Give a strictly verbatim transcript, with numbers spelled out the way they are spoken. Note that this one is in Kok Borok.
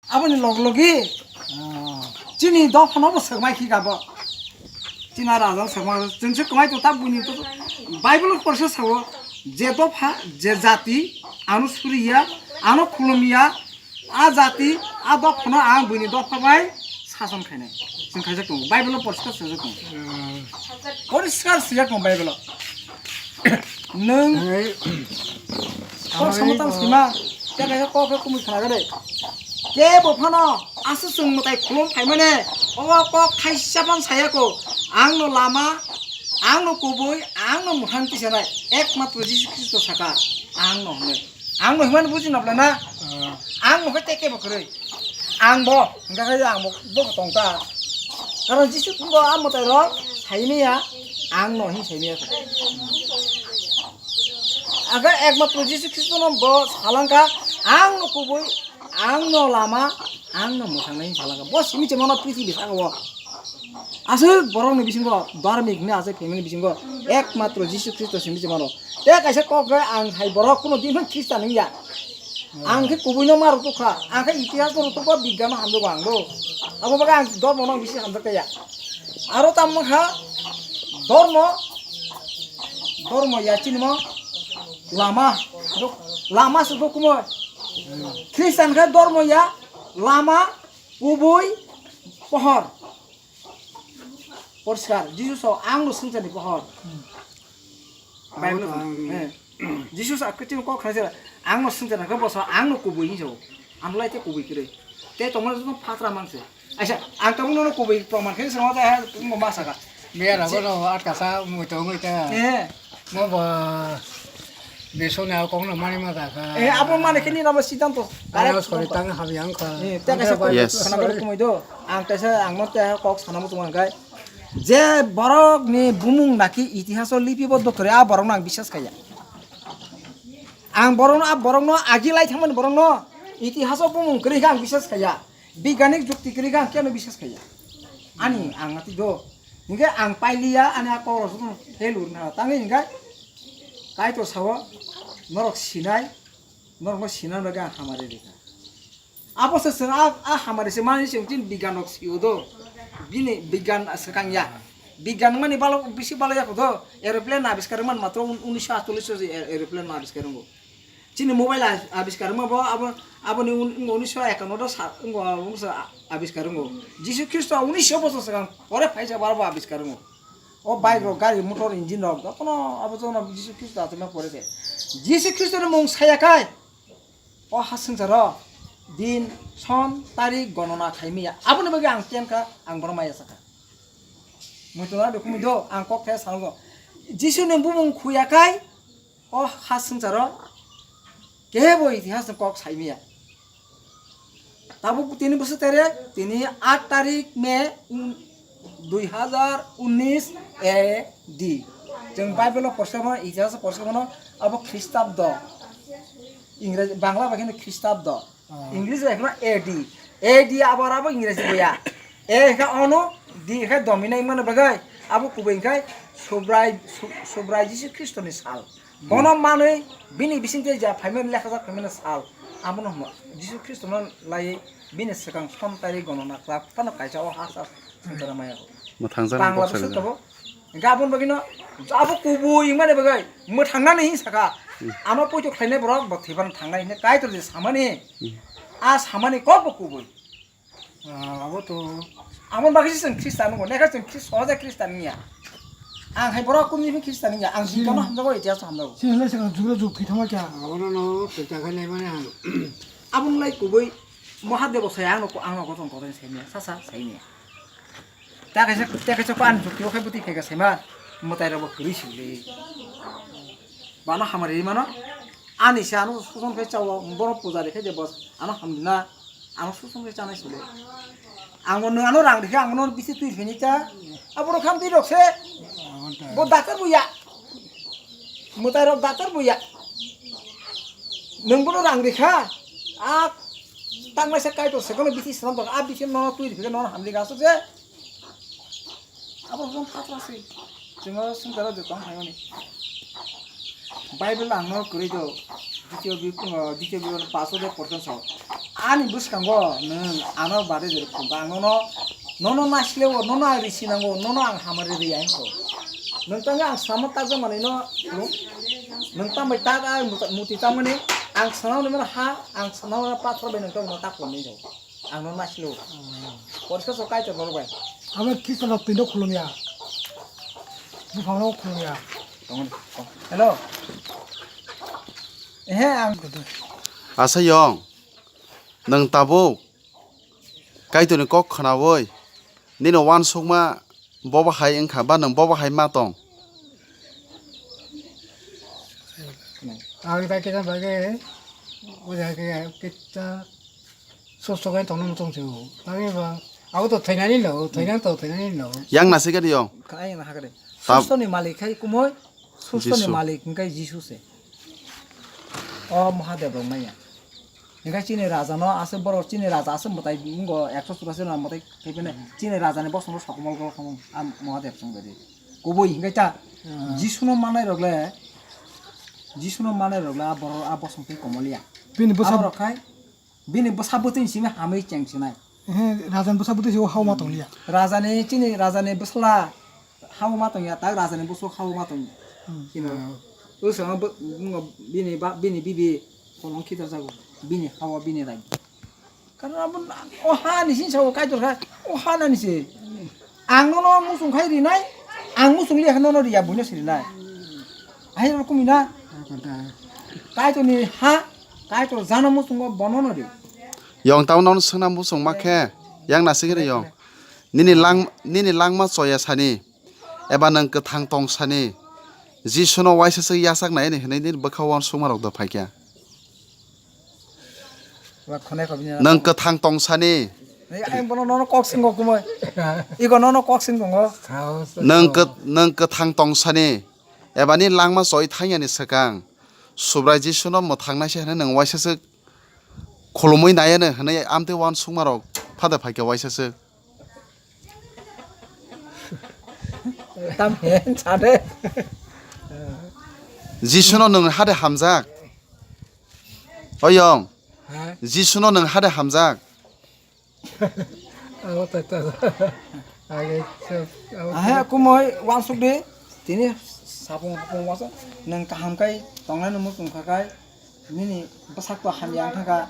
Aboni log logi, ah, chini dophano bo swkmai khi gabo. Chini raja swkmai, chwng se kwmai tong ta buini to. Bible porsa sao, je dopha, je jati, ano suriya, ano khulumya, a jati, a dophano ang buini dopha bai sason khainai. Chwng khaijak tongo. Bible porsa swijak tongo. Poriskar swijak tongo Bible. Nwng kok samo tang sima, tei kaisa kok khe kumui khna gade. Kebo phano aswk chwng mwtai khulum phaimani, o kok thaisa phano saya kho, "Ang no lama, ang no kubui, ang no mwthang tisanai, ekmatro Jisu Khristo saka, ang no," hwnwi. Ang no hwnmani buji nabla na? Ang no khe tei kebo kwrwi. Ang bo, hwnkha khe ang bo, bo tong ta. Karon Jisu bo a mwtai rok saimaya, ang no hin saimaya. Aga ekmatro Jisu Khristo no bo salangkha, ang no kubui, ang no lama, ang no mwthang nai hin salangkha. Bo simi se mano prithibi saka o. Aswk borok ni bisingo, dharmik ni aswk family bisingo, ekmatro Jisu Khristo simi se mano. Tei kaisa kok khe ang hai borok kuno din phano Khristan wngya. Ang khe kubui no ma rwtwk kha, ang khe itihas no rwtwk ba, bigyan no hamjak ang do. Abo bagwi ang dormo no bisi hamjak ya. Aro tamo kha dormo, dormo ya chini mo lama, lama se do kumo. Khristan khe dormo ya, lama, kubui, pohor. Poriskar, Jisu sao, "Ang no swngcharni pohor." Bible, eh, Jisu sao, kwchwng kok khnai se, "Ang no swngcharni khe bo sao, ang no kubui," hin sao. Ang lai tei kubui kwrwi. Tei tongmani joto phatra mang se. Aisa, ang tabuk nono kubui proman khe swngma ta, ha, tongmo ma saka. Mera bono atkasa, mui tongwi ta. Eh. Mo ba, besoni a kok no mani ma ta kha. Eh, abo mani khe ni namo siddhanto. Ano sori tang habi ang kha. Eh, tei kaisa kok. Yes. Khana kok kumui do. Ang kaisa, ang no tei kok sana muchung ang kai. Je borok ni bumung naki itihaso lipibo doktore, a borok no ang biswas khaiya. Ang borok no, a borok no agi lai thangmani borok no itihaso bumung kwrwi khe ang biswas khaiya. Bigyanik jukti kwrwi khe ang keno biswas khaiya. Ani ang nati do. Hinkhe ang pailiya, ani a kok rok joto fail wng kha. Tangwi hinkhe Kaitor sao, norok sinai, norokno sinani bagwi ang hamari rikha. Abo se chwng a, a hamari se mani se chini bigyan rok sio do. Bini bigyan swkang ya. Bigyan mani balo, bisi balo ya do. Aeroplane abiskar man matro un-, unisho atchollish se aer-, aeroplane abiskar wngo. Chini mobile a-, abiskar wngma bo abo, aboni un-, wngo unisho ekanno do sa, wngo unisho a-, abiskar wngo. Jisu Khristo unisho bosor swkang pore phaisa bo abo abiskar wngo. O bike rok, gari, motor, engine rok, jotono abo jotono Jisu Khristo achukma pore se. Jisu Khristo ni mung saya kai. O ha swngcharo din, son, tarik, gonona khaimaya. Aboni bagwi ang chen kha, ang bono maya sakha. Muitu na dukhu muitu, ang kok thaya sango. Jisu ni bumung khuya khai, o ha swngcharo kebo itihas ni kok saimaya. Tabuk tini bwswk tarik, tini aat tarik May, un-, dui hazar unis A D. Chwng Bible o porsa mano, itihas o porsa mano, abo Khristabdo. Ingreji, Bangla bai kheno Khristabdo. Ah. English bai kheno A D. A D abar abo Ingreji boya. A khe ono, D khe dominai mano bagwi. Abo kubui khe Subrai, Su-, Subrai Jisu Khristo ni sal. Bono manwi bini bisingtwi ja phaimani lekhajak phaimani sal. Abono hwnma Jisu Khristono laiwi bini swkang som tarik gonona kwlak phano kaisa o ha sa swngcharo maya. Mwthangjak Bangla bwswk tabuk. Hinkhe aboni bagwino abo kubui wngmani bagwi mwthangnani hin saka. Ano poito khlainai borok bo thwiphano thangnai hinwi Kaitor je samani. A samani kokbo kubui. Ah, abo to. Aboni bagwi se chwng Khristan wngo, lekha chwng Khris-, sohoje Khristan wngya. Ang hai borok kunu hwnwi Khristan wngya, ang Sini. Bikano hamjago, itihas hamjago. Sini lai saka jugra jug thwi thangma kya? Abono no kwchak hai naimani ang. Aboni lai kubui Mahadebo sai ang no, ang no kothon kothon saimya, sasa saimya. Ta kaisa, ta kaisa ko ani jukti bo khai bwtwi khaika saima, mwtai rok bo kwrwi sili. Bana hamari mano. Ani se ano suson khai chao, borok pujari khai je bos, ano hamna, ano suson khai chanai sile. Ang no ano rang rikha, ang no bisi twi phini ta. Abo rok ham twi rok se. Bo dakar bo ya. Mwtai rok dakar bo ya. Nwng bono rang rikha. A tangnai se Kaitor se kono bisi sram tong. A bisi no twi rikha no hamli gaso se. Abo rok phatra se. Chwng o swngcharo je tong hai mani. Bible ang no kwrwi do, Dityo Bi-, uh, Dityo Bible paso de porjon so. Ani bwskango nwng ano bare jero khum ba ang nono, nono naisle o, nono ang risi nango, nono ang hamari ri ang ko. Nwng tang ang samo tak jang mani no khulum. Nwng tang bai tak ang muta-, muti tang mani ang sana no ha, ang sana no pathor bai nwng tang tak ko ni jo. Ang no naisle o. Porsa so kai to bor bai. Abo Khristo no pindo khulum ya. Buphang no khulum ya. Hello. Ehe, ang. Asa yong, nwng tabuk Kaitorni kok khnaui nini uansukma bobo hai wngkha ba nwng bobo hai ma tong? Ang tai kisa bagwi, o jaga kisa Susto khe tongna muchung se o. Tangwi ba, abo to thainani lo, thainani to thainani lo. Yang nasi khe yong. Kha yang na hakare. Tab- Susto ni malik khai kumoi, susto ni Jisu. Malik hingkai Jisu se. O Mahadev rok maya. Hingkai chini raja no ase borok chini raja ase mwtai ngo ekso churasi no mwtai khaipene chini raja ni bosong no sokomol gol khamo a Mahadev song bedi. Kubui hingkai ta Hmm. Jisu no manai rok le, Jisu no manai rok le a borok a bosong tei komol ya. Bini bwsa Abo rok khai Bini bwsa bwtwi simi hamwi cheng sinai. Ehe, rajani bwsa bwtwi se o hao ma tong liya. Rajani chini rajani bwsla hao ma tong ya, tak rajani bwswk hao ma tong. Hmm. Chini o song bo, bo, bini ba, bini bibi kolong khitar jago. Bini hao bini rai. Karon abo na, o ha ni sin sao kaitor kha, o ha na ni se. Ang nono muchung khai rinai, ang muchung liya khe nono riya buino sirinai. Ahai rokom ina. Kaitor ni ha, kaitor jana muchungo bono no ri. Yong tamo nono swngna muchung ma khe, yang na sikhe yong. Nini lang, nini langma choya sani, eba nwng kwthang tong sani, Jisu no waisa se yasak nai ni hinwi nini bwkha uansukma rok do phaikha. Ba khonai kho bini Nwng kwthang tong sani. Ai, ai, bono nono kok sing kok kumoi. Iko nono kok sing kongo. Nwng kw-, nwng kwthang tong sani. Ebani langma choi thangya ni swkang. Subrai Jisu no mwthang nai se hwnwi nwng waisa se khulumui nai ano hwnwi amtwi uansukma rok phada phaikha waisa se. Tam hen sade. Jisu no nwng hade hamjak. Oyong. Ha? Jisu no nwng hade hamjak. Abo ta ta. Age se, abo Ahe ta. Kumoi wansuk di. Tini sapung sapung wasa. Nwng kaham kai tongnai nwng muchung kha kai. Nini bwsak to hamya wng kha.